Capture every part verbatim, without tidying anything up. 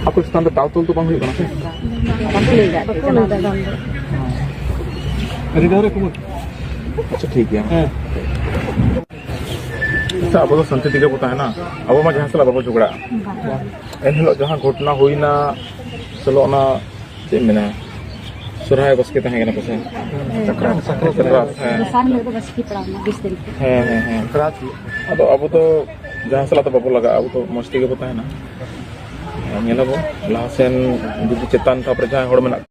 ᱟᱯᱮ ᱪᱮᱛᱟᱱ ᱨᱮ ᱫᱟᱞ ᱛᱚᱞ ᱫᱚ ᱵᱟᱝ ᱦᱩᱭᱩᱜ ᱠᱟᱱᱟ ᱥᱮ? ᱵᱟᱠᱚ ᱞᱟᱹᱭ ᱫᱟ ᱟᱹᱰᱤ ᱫᱷᱟᱣ ᱨᱮ ᱠᱷᱚᱵᱚᱨ᱾ ᱟᱪᱪᱷᱟ, ᱴᱷᱤᱠ ᱜᱮᱭᱟ᱾ ᱦᱮᱸ᱾ ᱟᱪᱪᱷᱟ, ᱟᱵᱚ ᱫᱚ ᱥᱟᱱᱛᱤ ᱛᱮᱜᱮ ᱵᱚ ᱛᱟᱦᱮᱱᱟ᱾ ᱟᱵᱚ ᱢᱟ ᱡᱟᱦᱟᱸ ᱥᱟᱞᱟᱜ ᱵᱟᱵᱚ ᱡᱷᱚᱜᱽᱲᱟᱜᱼᱟ᱾ ᱮᱱᱦᱤᱞᱳᱜ ᱡᱟᱦᱟᱸ ᱜᱷᱚᱴᱚᱱᱟ ᱦᱩᱭᱱᱟ, ᱥᱳᱞᱳ ᱚᱱᱟ, ᱪᱮᱫ ᱮᱢ ᱢᱮᱱᱟ, ᱥᱚᱨᱦᱟᱭ ᱵᱟᱥᱠᱮ ᱛᱟᱦᱮᱸ ᱠᱟᱱᱟ ᱯᱟᱥᱮ? ᱥᱟᱠᱨᱟᱛ, ᱥᱟᱠᱨᱟᱛ᱾ ᱥᱟᱠᱨᱟᱛ, ᱦᱮᱸ᱾ ᱫᱚᱥᱟᱨ ᱦᱤᱞᱳᱜ ᱫᱚ ᱵᱟᱥᱠᱮ ᱯᱟᱲᱟᱣ ᱮᱱᱟ, ᱵᱤᱥ ᱛᱟᱹᱨᱤᱠᱷ᱾ ᱦᱮᱸ, ᱦᱮᱸ, ᱦᱮᱸ᱾ ᱟᱫᱚ ᱟᱵᱚ ᱫᱚ ᱡᱟᱦᱟᱸ ᱥᱟᱞᱟᱜ ᱫᱚ ᱵᱟᱵᱚ ᱞᱟᱜᱟᱜᱼᱟ, ᱟᱵᱚ ᱫᱚ ᱢᱚᱡᱽ ᱛᱮᱜᱮ ᱵᱚ ᱛᱟᱦᱮᱱᱟ᱾ ᱧᱮᱞᱟᱵᱚ ᱞᱟᱦᱟ ᱥᱮᱱ ᱡᱩᱫᱤ ᱪᱮᱛᱟᱱ ᱫᱷᱟᱯ ᱨᱮ ᱡᱟᱦᱟᱸᱭ ᱦᱚᱲ ᱢᱮᱱᱟᱜ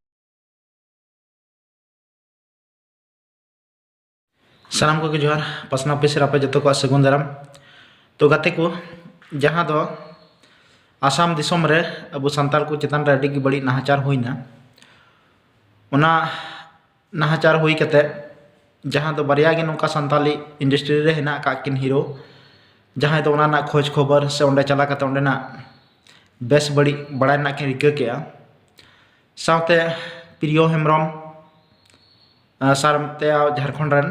ᱥᱟᱱᱟᱢ ᱠᱚᱜᱮ ᱡᱚᱦᱟᱨ, ᱯᱟᱥᱱᱟᱣ ᱯᱮ ᱥᱮᱨ ᱟᱯᱮ ᱡᱚᱛᱚ ᱠᱚᱣᱟᱜ ᱥᱟᱹᱜᱩᱱ ᱫᱟᱨᱟᱢ᱾ ᱛᱚ ᱜᱟᱛᱮ ᱠᱚ, ᱡᱟᱦᱟᱸ ᱫᱚ ᱟᱥᱟᱢ ᱫᱤᱥᱚᱢ ᱨᱮ ᱟᱵᱚ ᱥᱟᱱᱛᱟᱲ ᱠᱚ ᱪᱮᱛᱟᱱ ᱨᱮ ᱟᱹᱰᱤ ᱜᱮ ᱵᱟᱹᱲᱤᱡ ᱱᱟᱦᱟᱪᱟᱨ ᱦᱩᱭᱱᱟ, ᱚᱱᱟ ᱱᱟᱦᱟᱪᱟᱨ ᱦᱩᱭ ᱠᱟᱛᱮ ᱡᱟᱦᱟᱸ ᱫᱚ ᱵᱟᱨᱭᱟ ᱜᱮ ᱱᱚᱝᱠᱟ ᱥᱟᱱᱛᱟᱞᱤ ᱤᱱᱰᱟᱥᱴᱨᱤ ᱨᱮ ᱦᱮᱱᱟᱜ ᱟᱠᱟᱫ ᱠᱤᱱ ᱦᱤᱨᱳ, ᱡᱟᱦᱟᱸᱭ ᱫᱚ ᱚᱱᱟ ᱨᱮᱱᱟᱜ ᱠᱷᱳᱡᱽ ᱠᱷᱚᱵᱚᱨ ᱥᱮ ᱚᱸᱰᱮ ᱪᱟᱞᱟᱣ ᱠᱟᱛᱮ ᱚᱸᱰᱮᱱᱟᱜ ᱵᱮᱥ ᱵᱟᱹᱲᱤᱡ ᱵᱟᱲᱟᱭ ᱨᱮᱱᱟᱜ ᱠᱤᱱ ᱨᱤᱠᱟᱹ ᱠᱮᱜᱼᱟ᱾ ᱥᱟᱶᱛᱮ ᱯᱨᱤᱭᱚ ᱦᱮᱢᱵᱨᱚᱢ, ᱟᱨ ᱥᱟᱨ ᱛᱮ ᱡᱷᱟᱲᱠᱷᱚᱸᱰ ᱨᱮᱱ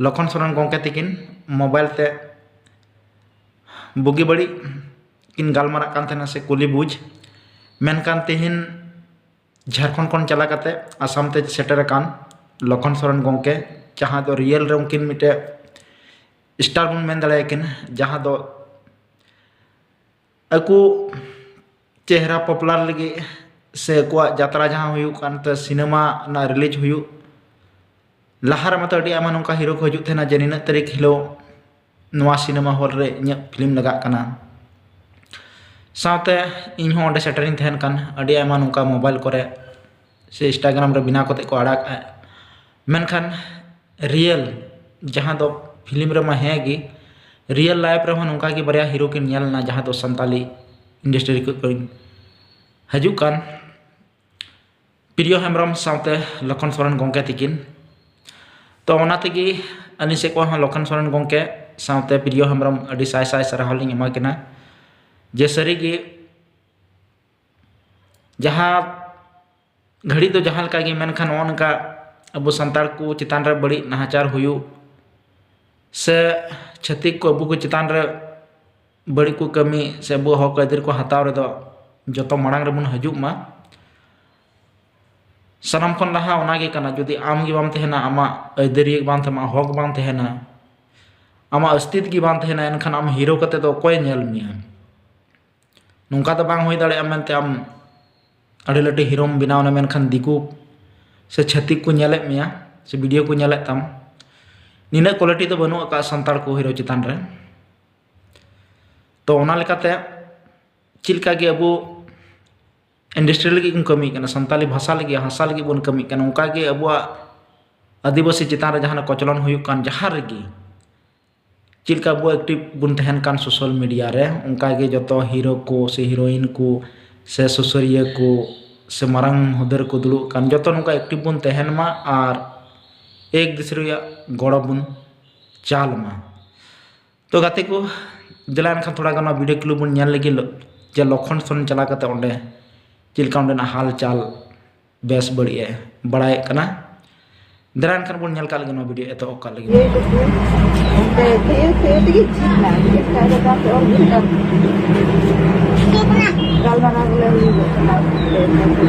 ᱞᱚᱠᱷᱚᱱ ᱥᱚᱨᱮᱱ ᱜᱚᱢᱠᱮ ᱛᱤᱠᱤᱱ ᱢᱳᱵᱟᱭᱤᱞ ᱛᱮ ᱵᱩᱜᱤ ᱵᱟᱹᱲᱤᱡ ᱠᱤᱱ ᱜᱟᱞᱢᱟᱨᱟᱜ ᱠᱟᱱ ᱛᱟᱦᱮᱱᱟ ᱥᱮ ᱠᱩᱞᱤ ᱵᱩᱡᱽ᱾ ᱢᱮᱱᱠᱷᱟᱱ ᱛᱮᱦᱮᱧ ᱡᱷᱟᱲᱠᱷᱚᱸᱰ ᱠᱷᱚᱱ ᱪᱟᱞᱟᱣ ᱠᱟᱛᱮ ᱟᱥᱟᱢ ᱛᱮ ᱥᱮᱴᱮᱨ ᱟᱠᱟᱱ ᱞᱚᱠᱷᱚᱱ ᱥᱚᱨᱮᱱ ᱜᱚᱢᱠᱮ, ᱡᱟᱦᱟᱸ ᱫᱚ ᱨᱤᱭᱮᱞ ᱨᱮ ᱩᱱᱠᱤᱱ ᱢᱤᱫᱴᱮᱡ ᱥᱴᱟᱨ ᱵᱚᱱ ᱢᱮᱱ ᱫᱟᱲᱮᱭᱟᱠᱤᱱ, ᱡᱟᱦᱟᱸ ᱫᱚ ᱟᱠᱚ ᱪᱮᱦᱨᱟ ᱯᱚᱯᱩᱞᱟᱨ ᱞᱟᱹᱜᱤᱫ ᱥᱮ ᱟᱠᱚᱣᱟᱜ ᱡᱟᱛᱨᱟ ᱡᱟᱦᱟᱸ ᱦᱩᱭᱩᱜ ᱠᱟᱱ ᱛᱮ ᱥᱤᱱᱮᱢᱟ ᱨᱮᱱᱟᱜ ᱨᱤᱞᱤᱡᱽ ᱦᱩᱭᱩᱜ ᱞᱟᱦᱟ ᱨᱮ ᱢᱟᱛᱚ ᱟᱹᱰᱤ ᱟᱭᱢᱟ ᱱᱚᱝᱠᱟ ᱦᱤᱨᱳ ᱠᱚ ᱦᱤᱡᱩᱜ ᱛᱟᱦᱮᱱᱟ ᱡᱮ ᱱᱤᱱᱟᱹᱜ ᱛᱟᱹᱨᱤᱠᱷ ᱦᱤᱞᱳᱜ ᱱᱚᱣᱟ ᱥᱤᱱᱮᱢᱟ ᱦᱚᱞ ᱨᱮ ᱤᱧᱟᱹᱜ ᱯᱷᱤᱞᱢ ᱞᱟᱜᱟᱜ ᱠᱟᱱᱟ᱾ ᱥᱟᱶᱛᱮ ᱤᱧ ᱦᱚᱸ ᱚᱸᱰᱮ ᱥᱮᱴᱮᱨᱤᱧ ᱛᱟᱦᱮᱱ ᱠᱟᱱ ᱟᱹᱰᱤ ᱟᱭᱢᱟ ᱱᱚᱝᱠᱟ ᱢᱳᱵᱟᱭᱤᱞ ᱠᱚᱨᱮ ᱥᱮ ᱤᱱᱥᱴᱟᱜᱨᱟᱢ ᱨᱮ ᱵᱮᱱᱟᱣ ᱠᱟᱛᱮ ᱠᱚ ᱟᱲᱟᱜ, ᱢᱮᱱᱠᱷᱟᱱ ᱨᱤᱭᱮᱞ ᱡᱟᱦᱟᱸ ᱫᱚ ᱯᱷᱤᱞᱢ ᱨᱮᱢᱟ ᱦᱮᱸ ᱜᱮ, ᱨᱤᱭᱮᱞ ᱞᱟᱭᱤᱯᱷ ᱨᱮᱦᱚᱸ ᱱᱚᱝᱠᱟ ᱜᱮ ᱵᱟᱨᱭᱟ ᱦᱤᱨᱳ ᱠᱤᱱ ᱧᱮᱞ ᱞᱮᱱᱟ ᱡᱟᱦᱟᱸ ᱫᱚ ᱥᱟᱱᱛᱟᱞᱤ ᱤᱱᱰᱟᱥᱴᱨᱤ ᱠᱷᱚᱱ ᱠᱤᱱ ᱦᱤᱡᱩᱜ ᱠᱟᱱ ᱯᱨᱤᱭᱚ ᱦᱮᱢᱵᱨᱚᱢ ᱥᱟᱶᱛᱮ ᱞᱚᱠᱷᱚᱱ ᱥᱚᱨᱮᱱ ᱜᱚᱢᱠᱮ ᱛᱤᱠᱤᱱ᱾ ᱛᱚ ᱚᱱᱟ ᱛᱮᱜᱮ ᱟᱹᱞᱤᱧ ᱥᱮᱫ ᱠᱷᱚᱱ ᱦᱚᱸ ᱞᱚᱠᱷᱚᱱ ᱥᱚᱨᱮᱱ ᱜᱚᱢᱠᱮ ᱥᱟᱶᱛᱮ ᱯᱨᱤᱭᱚ ᱦᱮᱢᱵᱨᱚᱢ ᱟᱹᱰᱤ ᱥᱟᱭ ᱥᱟᱭ ᱥᱟᱨᱦᱟᱣ ᱞᱤᱧ ᱮᱢᱟ ᱠᱤᱱᱟ ᱡᱮ ᱥᱟᱹᱨᱤᱜᱮ ᱡᱟᱦᱟᱸ ᱜᱷᱟᱹᱲᱤᱡ ᱫᱚ ᱡᱟᱦᱟᱸ ᱞᱮᱠᱟ ᱜᱮ, ᱢᱮᱱᱠᱷᱟᱱ ᱱᱚᱜᱼᱚ ᱱᱚᱝᱠᱟ ᱟᱵᱚ ᱥᱟᱱᱛᱟᱲ ᱠᱚ ᱪᱮᱛᱟᱱ ᱨᱮ ᱵᱟᱹᱲᱤᱡ ᱱᱟᱦᱟᱪᱟᱨ ᱦᱩᱭᱩᱜ ᱥᱮ ᱪᱷᱟᱹᱛᱤᱠ ᱠᱚ ᱟᱵᱚ ᱠᱚ ᱪᱮᱛᱟᱱ ᱨᱮ ᱵᱟᱹᱲᱤᱡ ᱠᱚ ᱠᱟᱹᱢᱤ ᱥᱮ ᱟᱵᱚ ᱦᱚᱠ ᱟᱹᱭᱫᱟᱹᱨ ᱠᱚ ᱦᱟᱛᱟᱣ ᱨᱮᱫᱚ ᱡᱚᱛᱚ ᱢᱟᱲᱟᱝ ᱨᱮᱵᱚᱱ ᱦᱤᱡᱩᱜ ᱢᱟ᱾ ᱥᱟᱱᱟᱢ ᱠᱷᱚᱱ ᱞᱟᱦᱟ ᱚᱱᱟ ᱜᱮ ᱠᱟᱱᱟ, ᱡᱩᱫᱤ ᱟᱢ ᱜᱮ ᱵᱟᱢ ᱛᱟᱦᱮᱱᱟ, ᱟᱢᱟᱜ ᱟᱹᱭᱫᱟᱹᱨᱤ ᱵᱟᱝ ᱛᱟᱦᱮᱱᱟ, ᱦᱚᱠ ᱵᱟᱝ ᱛᱟᱦᱮᱱᱟ, ᱟᱢᱟᱜ ᱚᱥᱛᱤᱛ ᱜᱮ ᱵᱟᱝ ᱛᱟᱦᱮᱱᱟ, ᱮᱱᱠᱷᱟᱱ ᱟᱢ ᱦᱤᱨᱳ ᱠᱟᱛᱮ ᱫᱚ ᱚᱠᱚᱭᱮ ᱧᱮᱞ ᱢᱮᱭᱟ? ᱱᱚᱝᱠᱟ ᱫᱚ ᱵᱟᱝ ᱦᱩᱭ ᱫᱟᱲᱮᱭᱟᱜᱼᱟ ᱢᱮᱱᱛᱮ ᱟᱢ ᱟᱹᱰᱤ ᱞᱟᱹᱴᱩ ᱦᱤᱨᱳᱢ ᱵᱮᱱᱟᱣ ᱮᱱᱟ, ᱢᱮᱱᱠᱷᱟᱱ ᱫᱤᱠᱩ ᱥᱮ ᱪᱷᱟᱹᱛᱤᱠ ᱠᱚ ᱧᱮᱞᱮᱫ ᱢᱮᱭᱟ ᱥᱮ ᱵᱷᱤᱰᱤᱭᱳ ᱠᱚ ᱧᱮᱞᱮᱫ ᱛᱟᱢ᱾ ᱱᱤᱱᱟᱹᱜ ᱠᱳᱣᱟᱞᱤᱴᱤ ᱫᱚ ᱵᱟᱹᱱᱩᱜ ᱟᱠᱟᱫ ᱥᱟᱱᱛᱟᱲ ᱠᱚ ᱦᱤᱨᱳ ᱪᱮᱛᱟᱱ ᱨᱮ᱾ ᱛᱚ ᱚᱱᱟ ᱞᱮᱠᱟᱛᱮ ᱪᱮᱫ ᱞᱮᱠᱟ ᱜᱮ ᱟᱵᱚ ᱤᱱᱰᱟᱥᱴᱨᱤ ᱞᱟᱹᱜᱤᱫ ᱵᱚᱱ ᱠᱟᱹᱢᱤ ᱠᱟᱱᱟ, ᱥᱟᱱᱛᱟᱞᱤ ᱵᱷᱟᱥᱟ ᱞᱟᱹᱜᱤᱫ, ᱦᱟᱥᱟ ᱞᱟᱹᱜᱤᱫ ᱵᱚᱱ ᱠᱟᱹᱢᱤ ᱠᱟᱱᱟ, ᱚᱱᱠᱟ ᱜᱮ ᱟᱵᱚᱣᱟᱜ ᱟᱹᱫᱤᱵᱟᱹᱥᱤ ᱪᱮᱛᱟᱱ ᱨᱮ ᱡᱟᱦᱟᱱᱟᱜ ᱠᱚᱪᱞᱚᱱ ᱦᱩᱭᱩᱜ ᱠᱟᱱ ᱡᱟᱦᱟᱸ ᱨᱮᱜᱮ, ᱪᱮᱫ ᱞᱮᱠᱟ ᱟᱵᱚ ᱮᱠᱴᱤᱵᱷ ᱵᱚᱱ ᱛᱟᱦᱮᱱ ᱠᱟᱱ ᱥᱳᱥᱟᱞ ᱢᱤᱰᱤᱭᱟ ᱨᱮ, ᱚᱱᱠᱟ ᱜᱮ ᱡᱚᱛᱚ ᱦᱤᱨᱳ ᱠᱚ ᱥᱮ ᱦᱤᱨᱳᱭᱤᱱ ᱠᱚ ᱥᱮ ᱥᱩᱥᱟᱹᱨᱤᱭᱟᱹ ᱠᱚ ᱥᱮ ᱢᱟᱨᱟᱝ ᱦᱩᱫᱟᱹ ᱨᱮᱠᱚ ᱫᱩᱲᱩᱵ ᱠᱟᱱ, ᱡᱚᱛᱚ ᱱᱚᱝᱠᱟ ᱮᱠᱴᱤᱵᱷ ᱵᱚᱱ ᱛᱟᱦᱮᱱ ᱢᱟ ᱟᱨ ᱮᱠ ᱫᱩᱥᱨᱮ ᱨᱮᱭᱟᱜ ᱜᱚᱲᱚ ᱵᱚᱱ ᱪᱟᱞ ᱢᱟ᱾ ᱛᱚ ᱜᱟᱛᱮ ᱠᱚ, ᱫᱮᱞᱟ ᱮᱱᱠᱷᱟᱱ ᱛᱷᱚᱲᱟ ᱜᱟᱱ ᱱᱚᱣᱟ ᱵᱷᱤᱰᱤᱭᱳ ᱠᱞᱤᱯ ᱵᱚᱱ ᱧᱮᱞ ᱞᱮᱜᱮ, ᱡᱮ ᱞᱚᱠᱠᱷᱚᱱ ᱥᱚᱨᱮᱱ ᱪᱟᱞᱟᱣ ᱠᱟᱛᱮ ᱚᱸᱰᱮ ᱪᱮᱫ ᱞᱮᱠᱟ ᱚᱸᱰᱮᱱᱟᱜ ᱦᱟᱞ ᱪᱟᱞ ᱵᱮᱥ ᱵᱟᱹᱲᱤᱡ ᱮ ᱵᱟᱲᱟᱭᱮᱫ ᱠᱟᱱᱟ᱾ ᱫᱮᱞᱟ ᱮᱱᱠᱷᱟᱱ ᱵᱚᱱ ᱧᱮᱞ ᱠᱟᱜ ᱞᱮᱜᱮ ᱱᱚᱣᱟ ᱵᱷᱤᱰᱤᱭᱳ ᱮᱛᱚᱦᱚᱵ ᱠᱟᱜ ᱞᱮᱜᱮ᱾ ᱤᱭᱟᱹ ᱠᱚᱠᱚ, ᱚᱱᱛᱮ ᱛᱮ, ᱛᱮ ᱛᱮᱜᱮ ᱡᱷᱤᱡ ᱮᱱᱟ, ᱮᱠᱴᱟ ᱫᱚ ᱵᱟᱝ ᱛᱮ ᱚᱞ ᱠᱮᱫᱟ᱾ ᱜᱟᱞᱢᱟᱨᱟᱣ ᱵᱚᱞᱮ ᱦᱩᱭᱩᱜᱚᱜ ᱠᱟᱱᱟ᱾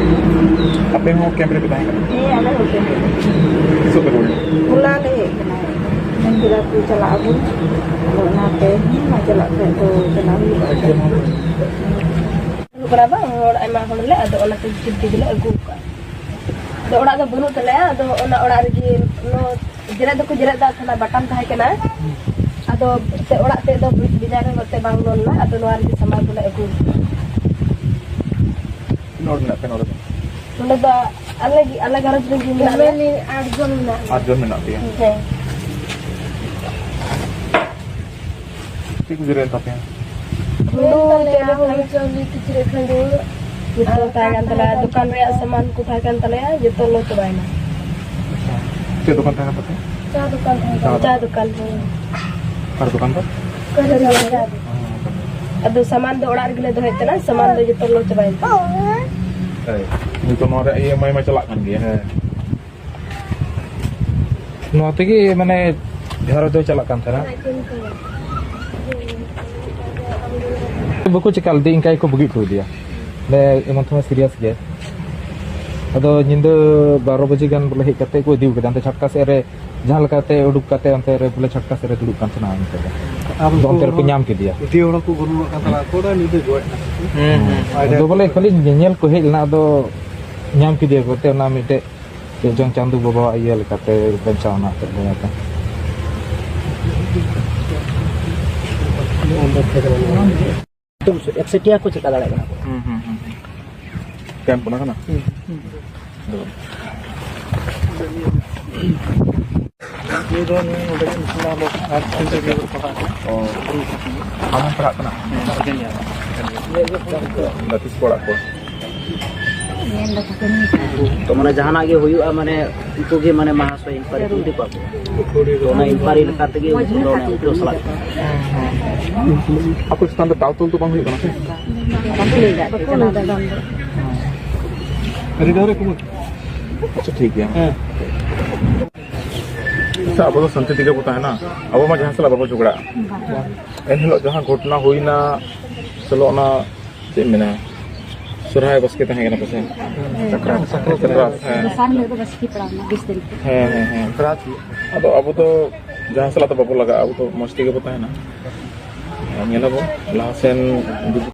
ᱟᱯᱮ ᱦᱚᱸ ᱠᱮᱢᱯ ᱨᱮᱯᱮ ᱛᱟᱦᱮᱸ ᱠᱟᱱᱟ? ᱦᱮᱸ, ᱟᱞᱮ ᱦᱚᱸ ᱠᱮᱢᱯ ᱨᱮ᱾ ᱛᱤᱥᱚᱜ ᱯᱮ ᱨᱩᱣᱟᱹᱲ ᱮᱱᱟ? ᱦᱚᱞᱟ ᱞᱮ ᱦᱮᱡ ᱠᱟᱱᱟ᱾ ᱢᱮᱱ ᱠᱮᱫᱟ ᱠᱚ ᱪᱟᱞᱟᱜ ᱟᱵᱚᱱ᱾ ᱟᱫᱚ ᱚᱱᱟᱛᱮ, ᱦᱮᱸ, ᱢᱟ ᱪᱟᱞᱟᱜ ᱠᱷᱟᱡ ᱫᱚ ᱪᱟᱞᱟᱣ ᱦᱩᱭᱩᱜᱼᱟ᱾ ᱦᱩᱭᱩᱜ ᱠᱟᱱᱟ ᱵᱟᱝ, ᱦᱚᱲ, ᱟᱭᱢᱟ ᱦᱚᱲ ᱞᱮ, ᱟᱫᱚ ᱚᱱᱟᱛᱮ ᱡᱤᱞ ᱯᱤᱴᱷᱟᱹ ᱜᱮᱞᱮ ᱟᱹᱜᱩ ᱟᱠᱟᱫᱼᱟ᱾ ᱟᱫᱚ ᱚᱲᱟᱜ ᱫᱚ ᱵᱟᱹᱱᱩᱜ ᱛᱟᱞᱮᱭᱟ, ᱟᱫᱚ ᱚᱱᱟ ᱚᱲᱟᱜ ᱨᱮᱜᱮ ᱱᱚ-, ᱡᱮᱨᱮᱫ ᱫᱚᱠᱚ ᱡᱮᱨᱮᱫ ᱫᱟ, ᱛᱷᱚᱲᱟ ᱵᱟᱴᱟᱢ ᱛᱟᱦᱮᱸ ᱠᱟᱱᱟ᱾ ᱟᱫᱚ ᱮᱱᱛᱮ ᱚᱲᱟᱜ ᱛᱮᱫ ᱫᱚ ᱵᱷᱮᱡᱟ ᱨᱮ ᱮᱱᱛᱮ ᱵᱟᱝ ᱞᱚᱱ ᱞᱮᱱᱟ, ᱟᱫᱚ ᱱᱚᱣᱟ ᱨᱮᱜᱮ ᱥᱟᱢᱟᱱ ᱠᱚᱞᱮ ᱟᱹᱜᱩ ᱟᱠᱟᱫᱼᱟ᱾ ᱛᱤᱱᱟᱹᱜ ᱦᱚᱲ ᱢᱮᱱᱟᱜ ᱯᱮᱭᱟ ᱱᱚᱰᱮ ᱫᱚ? ᱱᱚᱰᱮ ᱫᱚ ᱟᱞᱮ ᱜᱮ, ᱟᱞᱮ ᱜᱷᱟᱨᱚᱸᱡᱽ ᱨᱮᱱ ᱜᱮ ᱢᱮᱱᱟᱜ ᱞᱮᱭᱟ᱾ ᱯᱷᱮᱢᱮᱞᱤ ᱟᱴ ᱡᱚᱱ ᱢᱮᱱᱟᱜ ᱞᱮᱭᱟ᱾ ᱟᱴ ᱡᱚᱱ ᱢᱮᱱᱟᱜ ᱯᱮᱭᱟ? ᱦᱮᱸ᱾ ᱪᱮᱫ ᱠᱚ ᱡᱮᱨᱮᱫ ᱛᱟᱯᱮᱭᱟ? ᱦᱩᱲᱩ, ᱪᱟᱣᱞᱮ, ᱠᱷᱟᱹᱞᱤ ᱠᱤᱪᱨᱤᱡ ᱠᱷᱟᱹᱰᱩᱣᱟᱹᱜ᱾ ᱡᱚᱛᱚ ᱟᱨ ᱛᱟᱦᱮᱸ ᱠᱟᱱ ᱛᱟᱞᱮᱭᱟ, ᱛᱟᱦᱮᱸ ᱠᱟᱱ ᱫᱚᱠᱟᱱ ᱨᱮᱭᱟᱜ ᱛᱟᱞᱮᱭᱟ᱾ ᱥᱟᱢᱟᱱ ᱠᱚ ᱛᱟᱦᱮᱸ ᱠᱟᱱ ᱛᱟᱞᱮᱭᱟ, ᱡᱚᱛᱚ ᱞᱚ ᱪᱟᱵᱟᱭᱮᱱᱟ᱾ ᱟᱪᱪᱷᱟ᱾ ᱪᱮᱫ ᱫᱚᱠᱟᱱ ᱛᱟᱦᱮᱸ ᱠᱟᱱ ᱛᱟᱯᱮᱭᱟ? ᱪᱟ ᱫᱚᱠᱟᱱ ᱛᱟᱦᱮᱸ ᱠᱟᱱᱟ᱾ ᱪᱟ ᱫᱚᱠᱟᱱ, ᱦᱮᱸ᱾ ᱟᱨ ᱫᱚᱠᱟᱱ ᱫᱚ? ᱠᱷᱟᱹᱰᱣᱟᱹ ᱪᱟ ᱫᱚᱠᱟᱱ᱾ ᱟᱫᱚ ᱥᱟᱢᱟᱱ ᱫᱚ ᱚᱲᱟᱜ ᱨᱮᱜᱮ ᱞᱮ ᱫᱚᱦᱚᱭᱮᱫ ᱛᱟᱦᱮᱱᱟ, ᱥᱟᱢᱟᱱ ᱫᱚ ᱡᱚᱛᱚ ᱞᱚ ᱪᱟᱵᱟᱭᱮᱱ ᱛᱟᱞᱮᱭᱟ᱾ ᱦᱮᱸ᱾ ᱱᱤᱛᱚᱜ ᱱᱚᱣᱟ ᱨᱮᱭᱟᱜ ᱤ ᱮᱢ ᱟᱭ ᱢᱟ ᱪᱟᱞᱟᱜ ᱠᱟᱱ ᱜᱮᱭᱟ᱾ ᱦᱮᱸ᱾ ᱱᱚᱣᱟ ᱛᱮᱜᱮ ᱢᱟᱱᱮ ᱜᱷᱟᱨᱚᱸᱡᱽ ᱫᱚ ᱪᱟᱞᱟᱜ ᱠᱟᱱ ᱛᱟᱦᱮᱱᱟ᱾ ᱵᱟᱠᱚ ᱪᱮᱠᱟ ᱞᱮᱫᱮ, ᱤᱱᱠᱟ ᱜᱮᱠᱚ ᱵᱟᱹᱜᱤ ᱦᱚᱴᱚ ᱟᱫᱮᱭᱟ᱾ ᱞᱮ ᱮᱢᱚᱱ ᱛᱮᱢᱟ ᱥᱤᱨᱤᱭᱟᱥ ᱜᱮ᱾ ᱟᱫᱚ ᱧᱤᱫᱟᱹ ᱵᱟᱨᱚ ᱵᱟᱡᱮ ᱜᱟᱱ ᱵᱚᱞᱮ ᱦᱮᱡ ᱠᱟᱛᱮ ᱠᱚ ᱤᱫᱤ ᱠᱟᱫᱟ ᱚᱱᱛᱮ ᱪᱷᱟᱴᱠᱟ ᱥᱮᱫ ᱨᱮ, ᱡᱟᱦᱟᱸ ᱞᱮᱠᱟᱛᱮ ᱩᱰᱩᱠ ᱠᱟᱛᱮ ᱚᱱᱛᱮ ᱨᱮ ᱵᱚᱞᱮ ᱪᱷᱟᱴᱠᱟ ᱥᱮᱫ ᱨᱮ ᱫᱩᱲᱩᱵ ᱠᱟᱱ ᱛᱟᱦᱮᱱᱟ᱾ ᱚᱱᱛᱮ ᱨᱮ ᱟᱫᱚ ᱚᱱᱛᱮ ᱨᱮᱠᱚ ᱧᱟᱢ ᱠᱮᱫᱮᱭᱟ᱾ ᱤᱫᱤ ᱦᱚᱲ ᱠᱚ ᱜᱚᱱᱚᱝ ᱠᱟᱱ ᱛᱟᱦᱮᱱᱟ, ᱠᱚᱲᱟ ᱧᱤᱫᱟᱹ ᱜᱚᱡ ᱮᱱᱟ᱾ ᱦᱩᱸ, ᱦᱩᱸ᱾ ᱟᱫᱚ ᱵᱚᱞᱮ ᱠᱷᱟᱹᱞᱤ ᱧᱮᱧᱮᱞ ᱠᱚ ᱦᱮᱡ ᱞᱮᱱᱟ, ᱟᱫᱚ ᱧᱟᱢ ᱠᱮᱫᱮᱭᱟ ᱠᱚ᱾ ᱮᱱᱛᱮ ᱚᱱᱟ ᱢᱤᱫᱴᱮᱡ ᱪᱮᱫ ᱪᱚᱝ ᱪᱟᱸᱫᱚ ᱵᱟᱵᱟᱣᱟᱜ ᱤᱭᱟᱹ ᱞᱮᱠᱟᱛᱮ ᱵᱟᱧᱪᱟᱣ ᱮᱱᱟ ᱮᱱᱛᱮ ᱫᱟᱭᱟᱛᱮ᱾ ᱮᱠᱥᱮᱴᱤᱭᱟ ᱠᱚ ᱪᱮᱠᱟ ᱫᱟᱲᱮᱭᱟᱜ ᱠᱟᱱᱟ ᱠᱚ᱾ ᱦᱩᱸ, ᱦᱩᱸ, ᱦᱩᱸ, ᱦᱩᱸ᱾ ᱠᱮᱢᱯ ᱚᱱᱟ ᱠᱟᱱᱟ? ᱦᱩᱸ, ᱦᱩᱸ᱾ ᱱᱤᱭᱟᱹ ᱫᱚ ᱱᱤᱭᱟᱹ ᱱᱚᱰᱮ ᱜᱮ ᱱᱟᱥᱮᱱᱟᱜ ᱟᱞᱮ ᱟᱨ ᱥᱮᱱᱴᱟᱨ ᱨᱮ ᱯᱟᱲᱦᱟᱜ ᱠᱟᱱᱟ᱾ ᱚ᱾ ᱟᱢᱮᱢ ᱯᱟᱲᱦᱟᱜ ᱠᱟᱱᱟ? ᱦᱮᱸ, second year᱾ ᱜᱟᱛᱮ ᱠᱚ ᱚᱲᱟᱜ ᱠᱚ᱾ ᱛᱚ ᱢᱟᱱᱮ ᱡᱟᱦᱟᱱᱟᱜ ᱜᱮ ᱦᱩᱭᱩᱜᱼᱟ, ᱢᱟᱱᱮ ᱩᱱᱠᱩ ᱜᱮ ᱢᱟᱱᱮ ᱢᱟᱦᱟᱥᱚᱭ ᱤᱱᱠᱣᱟᱨᱤ ᱠᱚ ᱤᱫᱤ ᱠᱚᱣᱟ ᱠᱚ᱾ ᱛᱚ ᱚᱱᱟ ᱤᱱᱠᱣᱟᱨᱤ ᱞᱮᱠᱟ ᱛᱮᱜᱮ ᱩᱱᱠᱩ ᱫᱚ ᱚᱱᱮ ᱩᱴᱷᱟᱹᱣ ᱥᱟᱞᱟᱜ ᱠᱟᱱᱟ᱾ ᱟᱠᱚ ᱪᱮᱛᱟᱱ ᱨᱮ ᱫᱟᱣ ᱛᱚᱞ ᱫᱚ ᱵᱟᱝ ᱦᱩᱭᱩᱜ ᱠᱟᱱᱟ ᱥᱮ? ᱟᱪᱪᱷᱟ, ᱴᱷᱤᱠ ᱜᱮᱭᱟ᱾ ᱦᱮᱸ᱾ ᱟᱪᱪᱷᱟ, ᱟᱵᱚ ᱫᱚ ᱥᱟᱱᱛᱤ ᱛᱮᱜᱮ ᱵᱚ ᱛᱟᱦᱮᱱᱟ, ᱟᱵᱚ ᱢᱟ ᱡᱟᱦᱟᱸ ᱥᱟᱞᱟᱜ ᱵᱟᱵᱚ ᱡᱷᱚᱜᱽᱲᱟᱜᱼᱟ᱾ ᱮᱱᱦᱤᱞᱳᱜ ᱡᱟᱦᱟᱸ ᱜᱷᱚᱴᱚᱱᱟ ᱦᱩᱭᱱᱟ, ᱪᱚᱞᱚ ᱚᱱᱟ ᱪᱮᱫ ᱮᱢ ᱢᱮᱱᱟ, ᱥᱚᱨᱦᱟᱭ ᱵᱟᱥᱠᱮ ᱛᱟᱦᱮᱸ ᱠᱟᱱᱟ ᱯᱟᱥᱮ? ᱥᱟᱠᱨᱟᱛ, ᱦᱮᱸ᱾ ᱫᱚᱥᱟᱨ ᱦᱤᱞᱳᱜ ᱫᱚ ᱵᱟᱥᱠᱮ ᱯᱟᱲᱟᱣ ᱮᱱᱟ, ᱵᱤᱥ ᱛᱟᱹᱨᱤᱠᱷ᱾ ᱦᱮᱸ, ᱦᱮᱸ, ᱦᱮᱸ᱾ ᱟᱫᱚ ᱟᱵᱚ ᱫᱚ ᱡᱟᱦᱟᱸ ᱥᱟᱞᱟᱜ ᱫᱚ ᱵᱟᱵᱚ ᱞᱟᱜᱟᱜᱼᱟ, ᱟᱵᱚ ᱫᱚ ᱢᱚᱡᱽ ᱛᱮᱜᱮ ᱵᱚ ᱛᱟᱦᱮᱱᱟ᱾ ᱟᱨ ᱧᱮᱞᱟᱵᱚ ᱞᱟᱦᱟ ᱥᱮᱱ ᱡᱩᱫᱤ